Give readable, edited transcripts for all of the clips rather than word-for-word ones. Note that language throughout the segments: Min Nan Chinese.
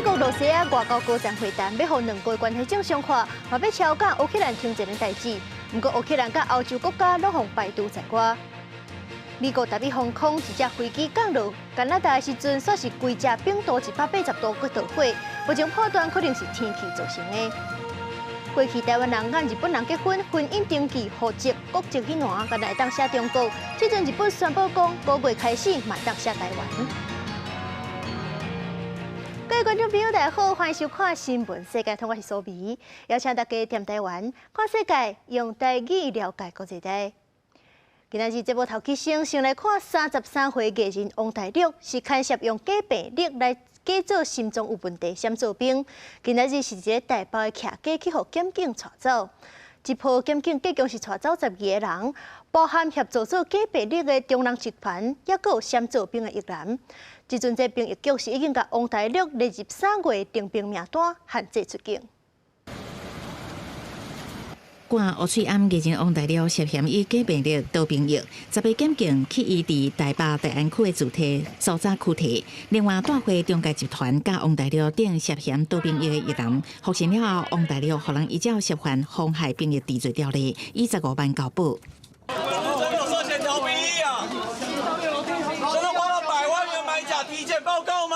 國露西亞外交高層會談，欲予兩國關係正常化，嘛欲超講烏克蘭停戰的代誌。毋過烏克蘭佮歐洲國家攏予排除在外。美國特別防空一隻飛機降落加拿大的時陣，煞是規隻冰度180度閣著火，目前判斷可能是天氣造成的。過去台灣人佮日本人結婚，婚姻登記戶籍國籍彼欄，干焦會當寫中國。這陣日本宣布講，5月開始嘛會當寫台灣。各位觀眾朋友，大家好，歡迎收看《新聞世界通》，我是蘇美，邀請大家踮台灣看世界，用台語了解國際大。今仔日節目頭起先，先來看33歲藝人王大陸是牽涉用假病歷來假做心臟有問題，閃做兵。今仔日是佇咧台北的徛家去予檢警帶走。這波檢警計共是帶走12個人，包含協助做假病歷的中人集團，抑閣有閃做兵的役男。這陣這兵役局是已經共王大陸列入3月徵兵名單，限制出境。掛烏喙罨藝人王大陸涉嫌以假病歷逃兵役，10個檢警去伊佇台北大安區的住宅搜查拘提。另外，帶貨中介集團佮王大陸等涉嫌逃兵役的役男，復審了後，王大陸予人依照涉犯妨害兵役治罪條例，以15萬交保。真有涉嫌逃兵役啊！真的花了百萬元買假體檢報告嗎？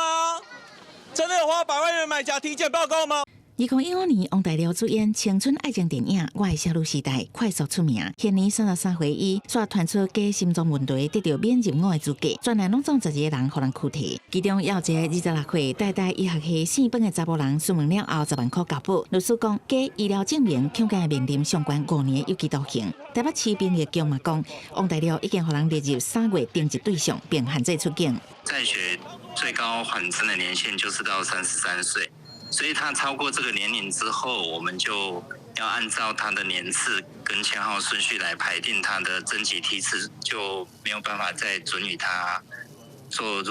真的有花百萬元買假體檢報告嗎？2015年，王大陸主演青春愛情電影《我的少女時代》，快速出名。現年33歲，伊煞傳出假心臟問題，得著免入伍的資格。全案攏總12個人予人拘提，其中有一个26歲台大醫學系姓彭的查埔人，詢問了後10萬箍交保。律師講，假醫療證明恐驚面臨上懸5年有期徒刑。台北市兵役局嘛講，王大陸已經予人列入3月徵集對象，並限制出境。在學最高緩徵的年限就是到33歲。所以他超過這個年齡之後，我們就要按照他的年次跟簽號順序來排定他的徵集梯次，就沒有辦法再准予他做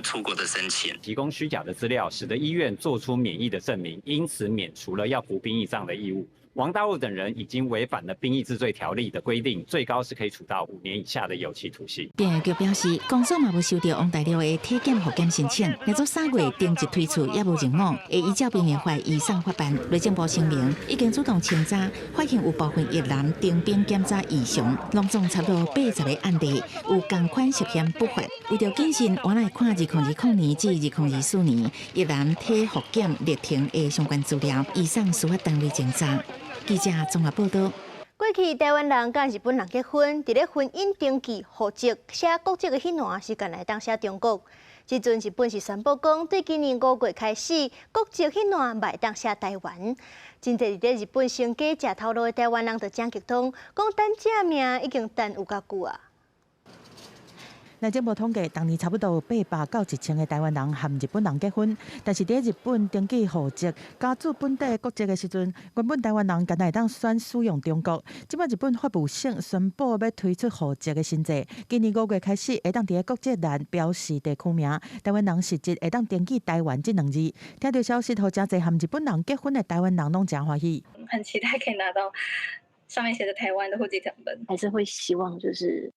出國的申請。提供虛假的資料，使得醫院做出免役的證明，因此免除了要服兵役這樣的義務。王大陸等人已經違反了兵役治罪條例的規定，最高是可以處到5年以下的有期徒刑。兵役局表示，公所嘛無收著王大陸的體檢複檢申請，列做3月徵集推出也無入伍，會依照兵役法移送法辦。內政部聲明已經主動清查，發現有部分役男徵兵檢查異常，攏總差不多80個案例，有仝款涉嫌不法。為著謹慎，我來看2020年至2024年役男體複檢歷程的相關資料，移送司法單位偵查。記者綜合報道。過去台灣人佮日本人結婚，佇咧婚姻登記戶籍寫國籍的彼欄是干焦會當寫中國。這陣日本是宣布講，對今年5月開始，國籍彼欄嘛會當寫台灣。真濟佇咧日本成家食頭路的台灣人就誠激動，講等正名已經等有夠久啊！內政部統計，逐年差不多有800到1000個台灣人和日本人結婚，但是佇日本登記戶籍、加註本地國籍的時陣，原本台灣人干焦會當選使用中國。這擺日本法務省宣布欲推出戶籍的新制，今年5月開始會當佇國籍欄標示地區名，台灣人實質會當登記台灣這兩字。聽著消息，予誠濟和日本人結婚的台灣人攏誠歡喜。很期待可以拿到上面寫著台灣的戶籍謄本，還是會希望就是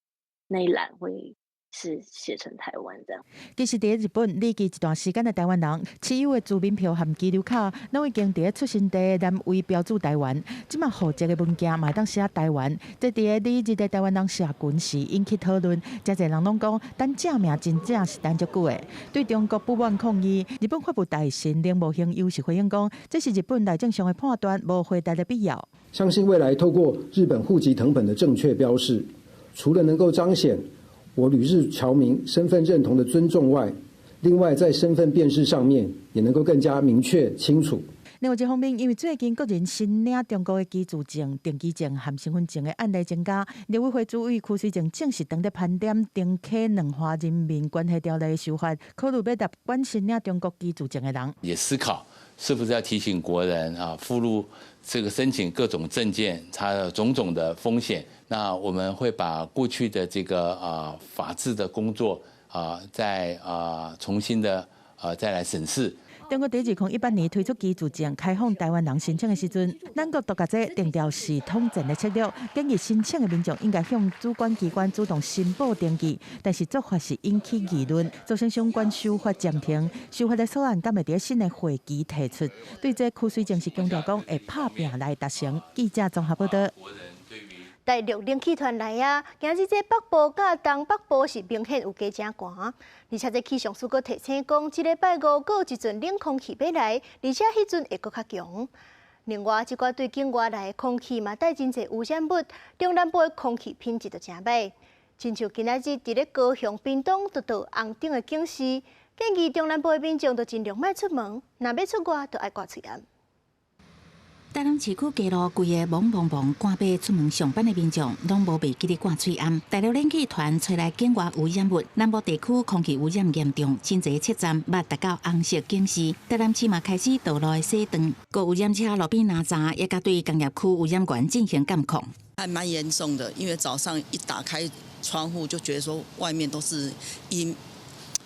那一欄會是寫成台灣這樣。其實，佇日本旅居一段時間的台灣人，持有的住民票和居留卡，攏已經佇出生地欄位標註台灣。這擺戶籍的文件嘛會當寫台灣。這佇旅日的台灣人社群是引起討論，誠濟人攏講，等正名真正是等足久的。對中國不滿抗議，日本法務大臣鈴木興祐是回應講，這是日本內政上的判斷，無回答的必要。相信未來透過日本戶籍謄本的正確標示，除了能夠彰顯我旅日僑民身份認同的尊重外，另外在身份辨識上面也能夠更加明確清楚。另外一方面，因為最近國人申領中國的居住證、定居證和身份證的案例增加，陸委會主委邱垂正正式當咧盤點重啟兩岸人民關係條例的修法，考慮欲納管申領中國居住證的人。也思考是不是要提醒國人啊，附錄這個申請各種證件，它的種種的風險。那我們會把過去的這個法制的工作啊，再重新的再來審視。中國佇2018年推出居住證開放臺灣人申請的時陣，咱國都共這定調是統戰的策略，建議申請的民眾應該向主管機關主動申報登記，但是做法是引起議論，造成相關修法暫停。修法的草案敢會佇新的會期提出？對這區水政是強調講會拍拚來達成。記者綜合報道。大陸冷氣團來啊！今日這北部佮東北部是明顯有加正寒，而且這氣象署閣提醒講，這禮拜五閣有一陣冷空氣欲來，而且彼陣會閣較強。另外，這寡對境外來的空氣嘛帶真濟污染物，中南部的空氣品質就誠歹。親像今仔日佇咧高雄、屏東都到紅燈的警示，建議中南部的民眾都盡量莫出門，若欲出外，就愛掛喙罨。台南市區街路規个懵茫茫，趕欲出門上班的民眾，攏無袂記得掛喙罨。大陸冷氣團吹來境外污染物，南部地區空氣污染嚴重，真濟測站捌達到紅色警示。台南市嘛開始道路的洗斷，閣污染車路邊攔閘，也共對工業區污染源進行監控。還蠻嚴重的，因為早上一打開窗戶，就覺得說外面都是陰，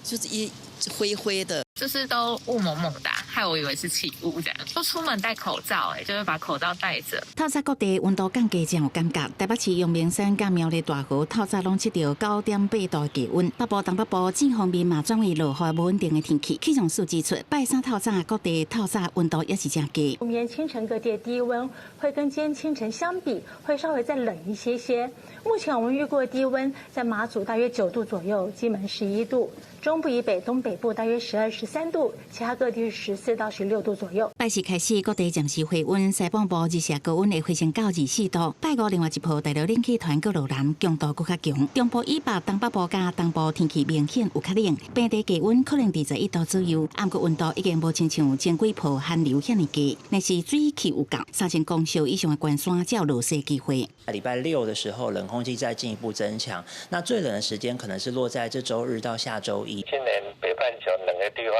就是一灰灰的。就是都霧濛濛的，害我以為是起霧這樣。都出門戴口罩，欸，就是把口罩戴着。透早各地溫度降低真有感覺，台北市陽明山佮苗栗大湖透早攏測著9.8度的低溫。北部、東北部這方面嘛轉為落雨無穩定的天氣。氣象署指出，拜三透早各地透早溫度也是誠低。明天清晨各地低溫會跟今天清晨相比，會稍微再冷一些些。目前我們預估的低溫在馬祖大約9度左右，金門11度，中部以北、東北部大約12、13度，其他各地是14到16度左右。拜四開始，各地暫時回溫，西半部日射高溫會回升到24度。拜五另外一波大陸冷氣團閣落南，強度閣較強。中部以北、東北部佮東部天氣明顯有較冷，平地低溫可能佇11度左右。毋過溫度已經無親像前幾波寒流遐爾低，若是水汽有夠，3000公尺以上的懸山才有落雪機會。禮拜六的時候，冷空氣再進一步增強，那最冷的時間可能是落在這週日到下週一。今年北半球冷的地方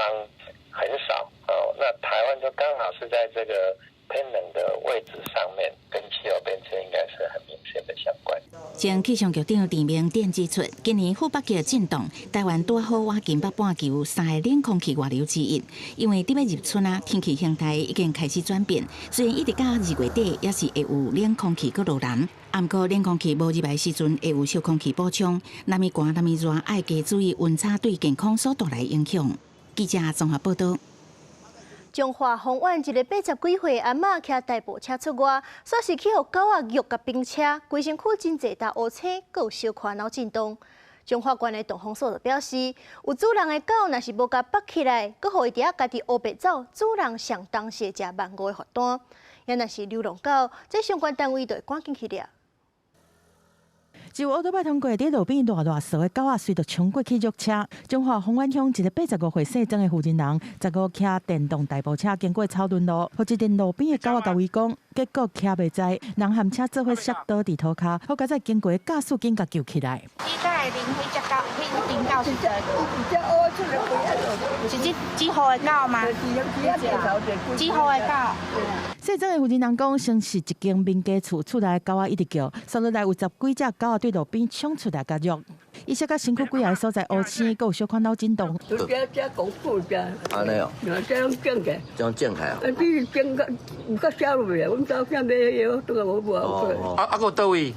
很少哦，那台灣就剛好是在這個偏冷的位置上面，跟氣候變遷應該是很明顯的相關。前氣象局長鄭明典指出，今年副北極震盪，台灣拄好倚近北半球三个冷空氣外流之一。因為佇欲入春啊，天氣形態已經開始轉變。雖然一直到2月底，也是會有冷空氣閣落南，毋過冷空氣無入來時陣，會有小空氣補充。若麼寒，若麼熱，愛加注意溫差對健康所帶來影響。記者綜合報道。彰化豐原一个80幾歲阿嬤騎代步車出外，煞是去予狗仔虐共冰車，規身軀真濟道烏青，閣有小可腦震盪。彰化縣的動防所就表示，有主人的狗若是無共縛起來，閣予伊佇遐家己烏白走，主人上當時會食15,000的罰單。也若是流浪狗，這相關單位就會趕緊去掠。一部歐多擺通過，佇路邊賴賴趖的狗仔，隨著衝過去虐車。彰化豐原鄉一个85歲姓曾的婦人人，15騎電動代步車經過草屯路，予一陣路邊的狗仔共圍攻，結果騎袂在，人和車做伙摔倒佇塗跤，好佳哉經過駕駛緊共救起來。你敢會啉彼隻狗，彼陣狗是？是這幾號的狗嗎？幾號的狗？姓曾的婦人人講，先是一間民家厝，厝內狗仔一直叫，紲落來有十幾隻狗仔對路邊衝出來共虐。伊摔甲身軀規个所在烏青，閣有小可腦震盪。按呢哦，這種整的，這種整開啊？啊，你是整個有較少落來，阮查某囝買藥，倒來無無。啊啊，閣佗位？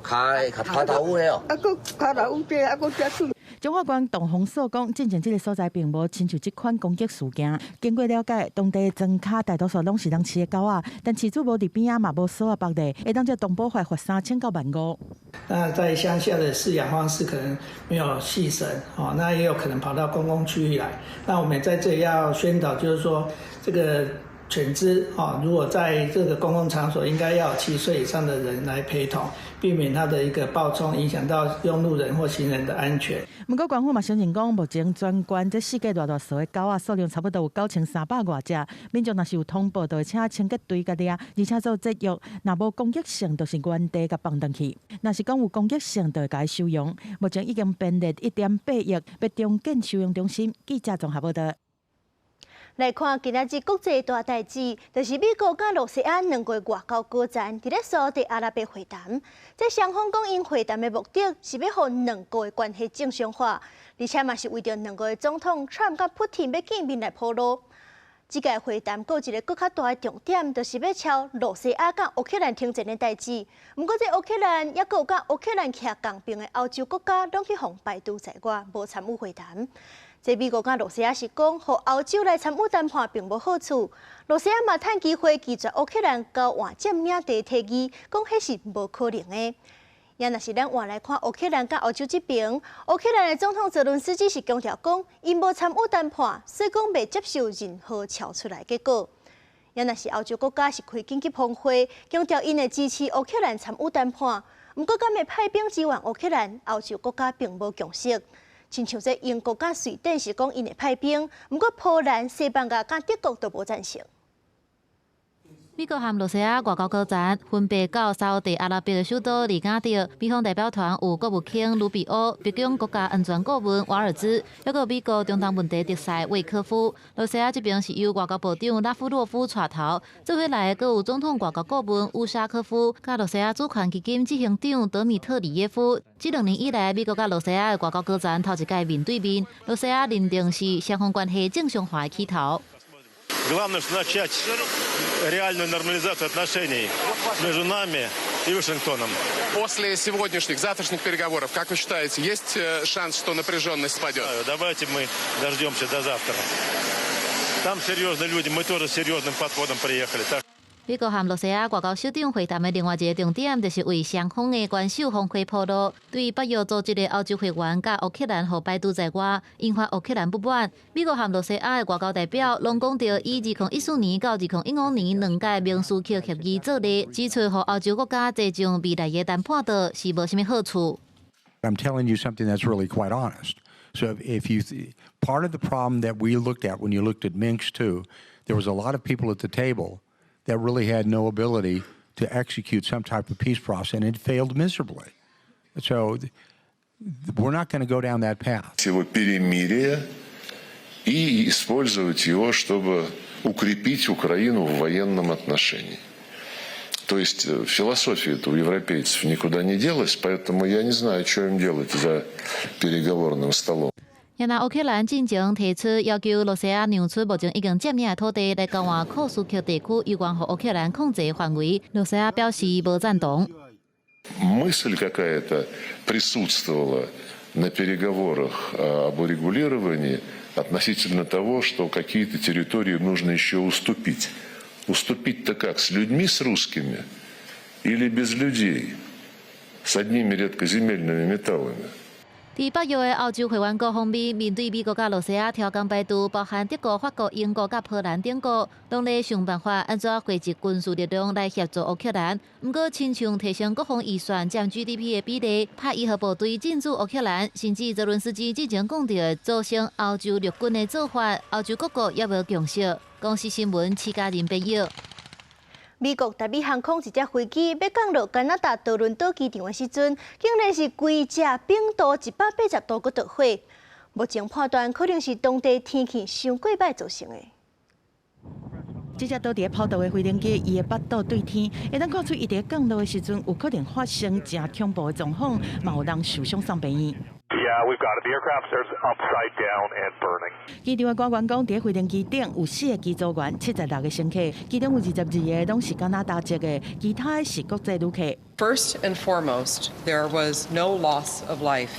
跤跤跤頭趺哦。啊，閣跤頭趺這，啊，閣這出。彰化縣動防所講，進前這个所在並無親像這款攻擊事件。經過了解，當地莊跤大多數攏是人飼的狗仔，但飼主無佇邊仔，嘛無鎖仔縛咧，會當照動保法罰3000到15,000。那在鄉下的飼養方式可能沒有繫繩，哦，那也有可能跑到公共區域來。那我們在這裡要宣導，就是說這個犬隻，哦，如果在這個公共場所，應該要7歲以上的人來陪同，避免它的一個暴衝，影響到用路人或行人的安全。毋過，官府嘛承認講，目前全縣這四界賴賴趖的狗仔數量差不多有9300外隻。民眾若是有通報，就會請清潔隊共掠，而且做節育。若無攻擊性，就是原地共放轉去；若是講有攻擊性，就會共伊收容。目前已經編列1.8億，欲重建收容中心。記者綜合報道。來看今仔日國際大代誌，就是美國佮羅西亞兩國外交高層佇咧沙特阿拉伯會談。這雙方講，𪜶會談的目的是欲予兩國的關係正常化，而且嘛是為著兩國的總統川普佮普廷欲見面來鋪路。這屆會談閣有一個閣較大的重點，就是欲敲羅西亞佮烏克蘭停戰的代誌。毋過，這烏克蘭猶閣有佮烏克蘭徛仝邊的歐洲國家，攏去予排除在外，無參與會談。這美國佮羅西亞是講，予歐洲來參與談判並無好處。羅西亞嘛趁機會拒絕烏克蘭交換佔領地提議，講彼是無可能的。也若是咱換來看烏克蘭佮歐洲這邊，烏克蘭的總統澤倫斯基是強調講，𪜶無參與談判，所以講袂接受任何敲出來結果。也若是歐洲國家是開緊急峰會，強調𪜶會支持烏克蘭參與談判。毋過，敢會派兵支援烏克蘭，歐洲國家並無共識。親像這英國佮瑞典是講𪜶會派兵，毋過波蘭、西班牙佮德國都無贊成。美國和羅西亞外交高層分別到沙烏地阿拉伯的首都利雅得，美方代表團有國務卿盧比歐、白宮國家安全顧問瓦爾茲，猶閣有美國中東問題特使魏科夫。羅西亞這邊是由外交部長拉夫洛夫帶頭，做伙來的閣有總統外交顧問烏沙科夫，佮羅西亞主權基金執行長德米特里耶夫。這2年以來，美國佮羅西亞的外交高層頭一擺面對面，羅西亞認定是雙方關係正常化的起頭。 Главное, начать реальную нормализацию отношений между нами и Вашингтоном. После сегодняшних, завтрашних переговоров, как вы считаете, есть шанс, что напряженность спадет? Давайте мы дождемся до завтра. Там серьезные люди, мы тоже с серьезным подходом приехали. Так 美國和羅西亞外交首長會談的另外一個重點，就是為雙方的元首峰會鋪路。對北約組織的歐洲會員佮烏克蘭予排除在外，引發烏克蘭不滿。美國和羅西亞的外交代表攏講著以2014年到2015年兩屆明斯克協議做例，指出予歐洲國家坐上未來的談判桌是無啥物好處。 I'm telling you something that's really quite honest. So if you part of the problem that we looked at when you looked at Minsk 2, there was a lot of people at the table that really had no ability to execute some type of peace process, and it failed miserably. So we're not going to go down that path. Его перемирие и использовать его, чтобы укрепить Украину в военном отношении. То есть философия у европейцев никуда не делась, поэтому я не знаю, что им делать за переговорным столом. 若烏克蘭進前提出要求羅西亞讓出目前已經佔領的土地來交換庫斯克地區，猶原予烏克蘭控制範圍，羅西亞表示無贊同。 Мысль какая-то присутствовала на переговорах об урегулировании относительно того, что какие-то территории нужно еще уступить. Уступить-то как? С людьми, с русскими? Или без людей? С одними редкоземельными металлами? 佇北約的歐洲會員國方面，面對美國佮羅西亞刁工排除，包含德國、法國、英國佮波蘭等國，攏咧想辦法按怎匯集軍事力量來協助烏克蘭。毋過，親像提升國防預算佔 GDP 的比例，派維和部隊進駐烏克蘭，甚至澤倫斯基之前講著組成歐洲陸軍的做法，歐洲各國猶無共識。公視新聞，徐嘉仁編譯。美國達美航空一架飛機欲降落加拿大多倫多機場的時陣，竟然是規隻冰度180度閣著火。目前判斷可能是當地天氣傷過䆀造成的。這隻倒佇咧跑道的飛行機，伊的腹肚對天，會當看出伊佇降落的時陣有可能發生誠恐怖的狀況，嘛有人受傷送病院。 Yeah, we've got it. The aircraft is upside down and burning. 機場的官員講，佇飛行機頂有四個機組員，76個乘客，其中有22個攏是加拿大籍的，其他的是國際旅客。 First and foremost, there was no loss of life.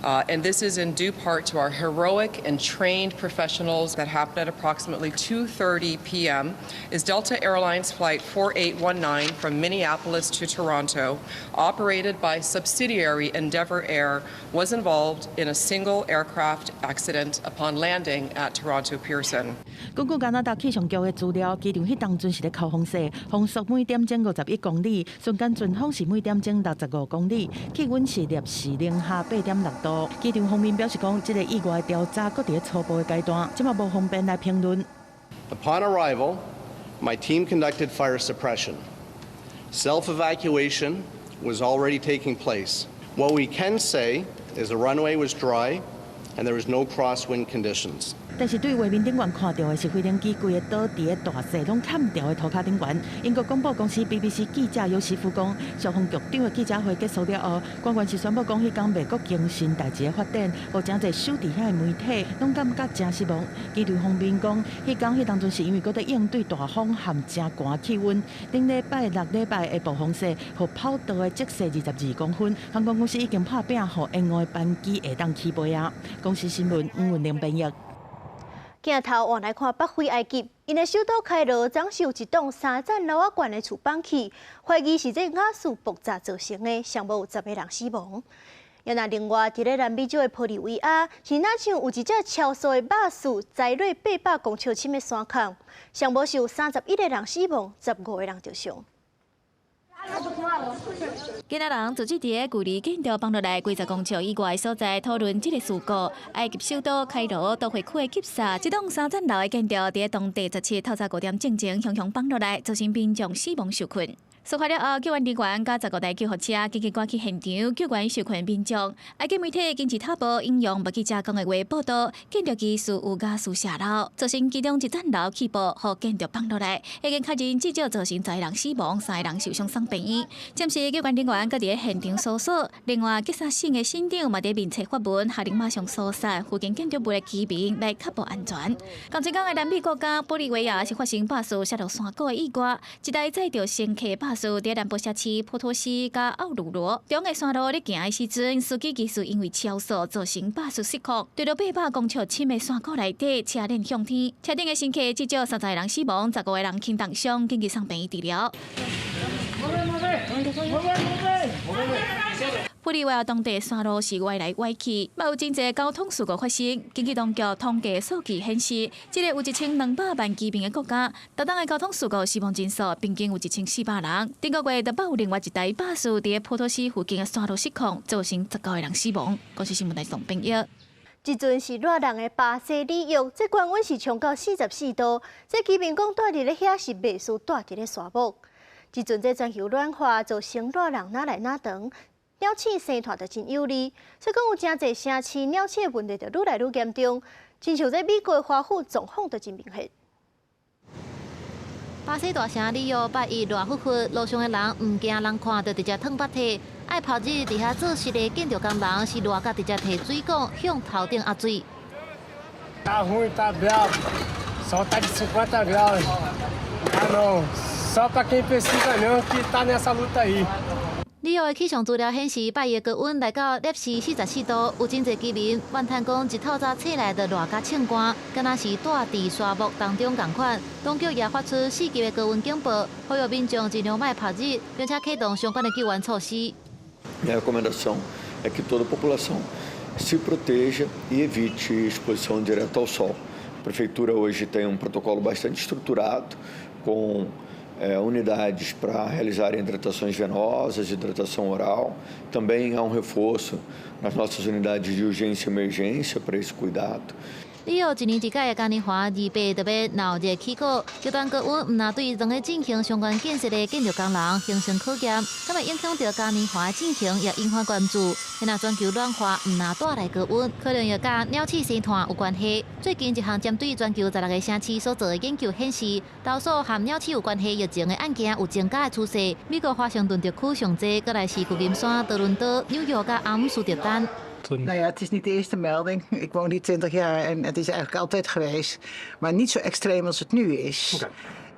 And this is in due part to our heroic and trained professionals. That happened at approximately 2:30 p.m. is Delta Airlines Flight 4819 from Minneapolis to Toronto, operated by subsidiary Endeavor Air, was involved in a single aircraft accident upon landing at Toronto Pearson. 根據加拿大氣象局的資料，機場彼當陣是咧口風勢，風速每點鐘51公里，瞬間陣風是每點鐘65公里，氣溫是攝氏零下8.6度。機場方面表示講，這個意外調查閣佇咧初步的階段，這馬無方便來評論。 Upon arrival, my team conducted fire suppression. Self-evacuation was already taking place. What we can say is the runway was dry and there was no crosswind conditions. 但是對畫面頂懸看著的是飛行機規个倒佇咧大細攏砍掉的塗跤頂懸。英國廣播公司 BBC 記者尤西夫講，消防局長的記者會結束了後，官員是宣布講，彼工美國更新代誌的發展，予誠濟守佇遐的媒體攏感覺誠失望。機隊方面講，彼工彼當陣是因為閣佇應對大風和誠寒氣溫。頂禮拜六禮拜的暴風雪，予跑道的積雪22公分。航空公司已經拍拚，予延誤的班機會當起飛啊！公視新聞吳文玲編譯。鏡頭換來看北非埃及，𪜶的首都開羅昨昏有一棟三層樓仔懸的厝崩去，懷疑是這瓦斯爆炸造成的，上無有10個人死亡。啊，另外，佇咧南美洲的玻利維亞，是若像有一隻超速的巴士載落800公尺深的山崁，上無是有31個人死亡，15個人著傷。今仔人組織佇个距離建築崩落來幾十公尺以外的所在討論這个事故。埃及首都開羅都會區的吉薩，這棟三層樓的建築佇當地17透早5點鐘前，雄雄崩落來，造成民眾死亡受困。事發了後，救援人員佮15台救護車緊急趕去現場救援受困民眾。埃及媒體金字塔報引用目擊者講的話報道，建築技術有瓦斯洩漏，造成其中一層樓起爆，予建築崩落來，已經確認至少造成10個人死亡，3個人受傷送病院。暫時救援人員閣佇咧現場搜索。另外，吉薩省的省長嘛佇面冊發文，下令馬上疏散附近建築物的居民來確保安全。仝一工的南美國家玻利維亞是發生巴士摔落山谷的意外，一台載著乘客巴士佇南部城市波托西佮奧魯羅中的山路咧行的時陣，司機疑似因為超速造成巴士失控，墜落800公尺深的山谷內底，車輪向天，車頂的乘客至少30個人死亡，15個人輕重傷，緊急送病院治療。玻利維亞當地山路是歪來歪去，嘛有真濟交通事故發生。根據當局統計數據顯示，這个有1200萬居民的國家，逐冬的交通事故死亡人數平均有1400人。頂個月就有另外一台巴士佇波托西附近的山路失控，造成19個人死亡。公視新聞台總編譯。這陣是熱人的巴西里約，這高溫是衝到44度，這居民講蹛佇咧遐是袂輸蹛佇咧沙漠。這陣這全球暖化造成熱人若來若長。鳥鼠生湠就真有利，所以講有誠濟城市鳥鼠的問題就愈來愈嚴重，親像這美國華府狀況就真明顯。巴西大城里約拜一熱乎乎，路上的人毋驚人看著直接淌鼻涕，愛曝日佇遐做事的建築工人是熱甲直接提水管向頭頂壓水。 Tá ruim, tá bravo. Sol tá de 50 graus. Ah não, só para quem precisa mesmo que tá nessa luta aí. 里約的氣象資料顯示，拜一高溫來到攝氏44度，有真濟居民怨嘆講，一透早醒來就熱甲衝汗，敢若是蹛佇沙漠當中仝款。當局也發出4級的高溫警報，呼籲民眾盡量莫曝日，並且啟動相關的救援措施。 Minha recomendação é que toda a população se proteja e evite exposição direta ao sol. A prefeitura hoje tem um protocolo bastante estruturado com unidades para realizar hidratações venosas, hidratação oral. Também há um reforço nas nossas unidades de urgência e emergência para esse cuidado. 里約一年一屆的嘉年華，28就欲鬧熱起鼓，極端高溫毋但對正咧進行相關建設的建築工人形成考驗，閣會影響著嘉年華進行，也引發關注。若全球暖化毋但帶來高溫，可能也佮鳥鼠生湠有關係。最近一項針對全球16個城市所做的研究顯示，投訴和鳥鼠有關係疫情的案件有增加的趨勢。美國華盛頓特區上濟，閣來是舊金山、多倫多、紐約佮阿姆斯特丹。 Nou ja, het is niet de eerste melding. Ik woon hier 20 jaar en het is eigenlijk altijd geweest. Maar niet zo extreem als het nu is.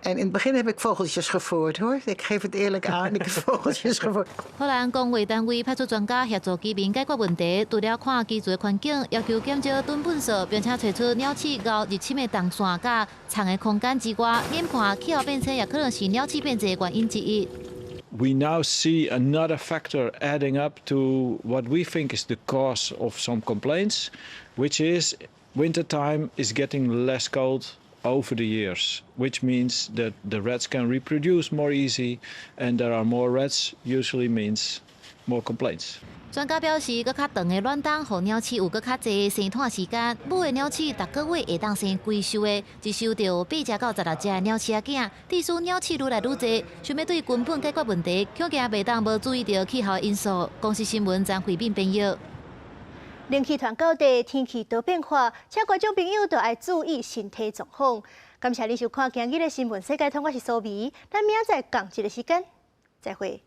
En in het begin heb ik vogeltjes gevoerd, hoor. Ik geef het eerlijk aan, ik heb vogeltjes gevoerd. 荷蘭公衛單位派出專家協助居民解決問題，除了看居住的環境，要求減少囤糞埽，並且揣出鳥鼠𠢕入侵的動線佮藏的空間之外，研判氣候變遷也可能是鳥鼠變濟的原因之一。 We now see another factor adding up to what we think is the cause of some complaints, which is wintertime is getting less cold over the years, which means that the rats can reproduce more easy, and there are more rats usually means more complaints. 專家表示，閣較長的暖冬，予鳥鼠有閣較濟生湠時間。母的鳥鼠逐個月會當生幾岫的，一岫就有8隻到16隻的鳥鼠仔囝。致使鳥鼠愈來愈濟，想欲對根本解決問題，恐驚袂當無注意著氣候因素。公視新聞張惠敏編譯。冷氣團到底天氣多變化，請觀眾朋友都愛注意身體狀況。感謝你收看今日的新聞世界通，我是蘇美，咱明仔載仝一个時間，再會。